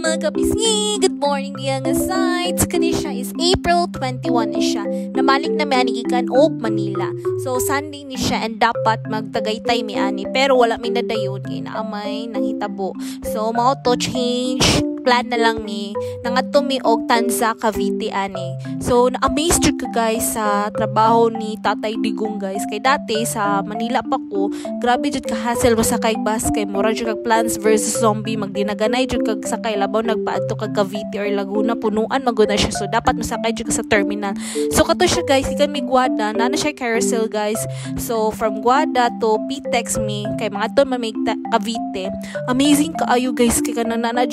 Mga kapisngi! Good morning diya nga sites! Kani siya is April 21 ni siya. Namalik na mi ani gikan og Manila. So Sunday ni siya and dapat magtagaytay mi ani, pero wala mi nadayon kay naa may nahitabo. So mao to, change plan na lang mi, nangadto mi og Tanza, Cavite ani. So na-amaze jud ka, guys, sa trabaho ni Tatay Digong, guys. Kay dati sa Manila pa ko, grabe jud ka hassle mosakay bus kay mura jud kag Plants versus Zombie, magdinaganay jud kag sakay, labaw nagpaadto kag Cavite or Laguna, punuan man gud na siya. So dapat mosakay jud ka sa terminal. So kato siya, guys, gikan mi Guada, naa na siya carousel, guys. So from Guada to PITX mi kay mga to man Cavite. Amazing kaayo, guys, kay kanang naa na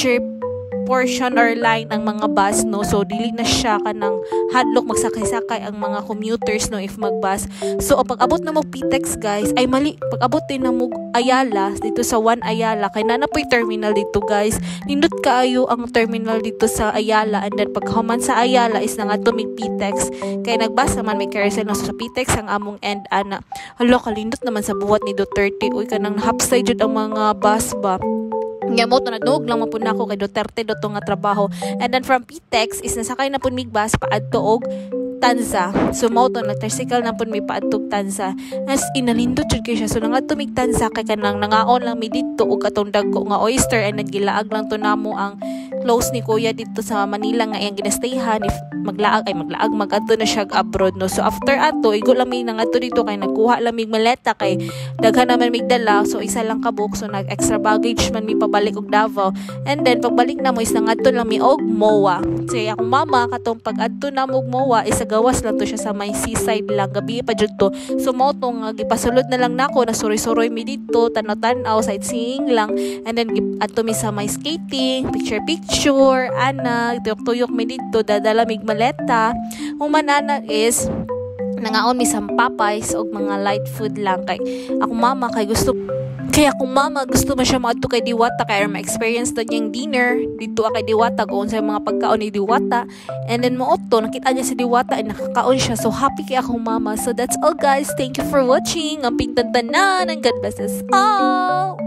portion or line ang mga bus, no? So dili na siya kanang hadlok magsakay-sakay ang mga commuters, no, if magbus. So pag abot na mo PITX, guys, ay mali, pag abot din na mo Ayala, dito sa One Ayala, kay naa na po'y terminal dito, guys. Nindot kaayo ang terminal dito sa Ayala. And then pag human sa Ayala is nangadto mig PITX kay nagbus naman, may carousel, no? So sa PITX ang among end ana. Hala, kalindot naman sa buhat ni Duterte, uy, kanang hapsay jud ang mga bus ba. Nga mo to, nadungog lang man pud nako kay Duterte do to nga trabaho. And then from PITX is nasakay na pud mig bus paadto og Tanza. So mao to, nag-tricycle na pud mi paadtog Tanza. As in, nalindot jud kay siya. So nangadto mig Tanza kay kanang nangaon lang mi didto og katong dagko nga oyster and naggilaag lang to namo ang close ni kuya dito sa Manila nga iyang ginastayhan if maglaag, ay maglaag, magadto na siya abroad, no. So after ato, igo lang mi nangadto dito kay nagkuha lang mig maleta kay daghan naman mig dala, so isa lang ka book, so nag extra baggage man mi pabalik og Davao. And then pagbalik namo is nangadto lang mi og MOA. So akong mama, katong pag-adto namo og MOA is sa gawas lang to siya, sa may seaside lang, gabi pa jud to. So mao to nga gipasulod na lang nako, nasuroy-suroy mi didto, tan-aw-tan-aw, sightseeing lang, and then adto mi sa may skating, picture picture ana, tuyok-tuyok mi didto, dadala mig maleta. Human ana is nangaon mi sa Popeyes og mga light food lang kay akong mama, kay gusto kaya akong mama, gusto man siya maadto kay Diwata kay ma-experience daw niyang dinner dito kay Diwata, kung sa mga pagkaon ni Diwata. And then mao to, nakita niya si Diwata and nakakaon siya, so happy kay akong mama. So that's all, guys. Thank you for watching. Ang pingtan tanan and God bless us all.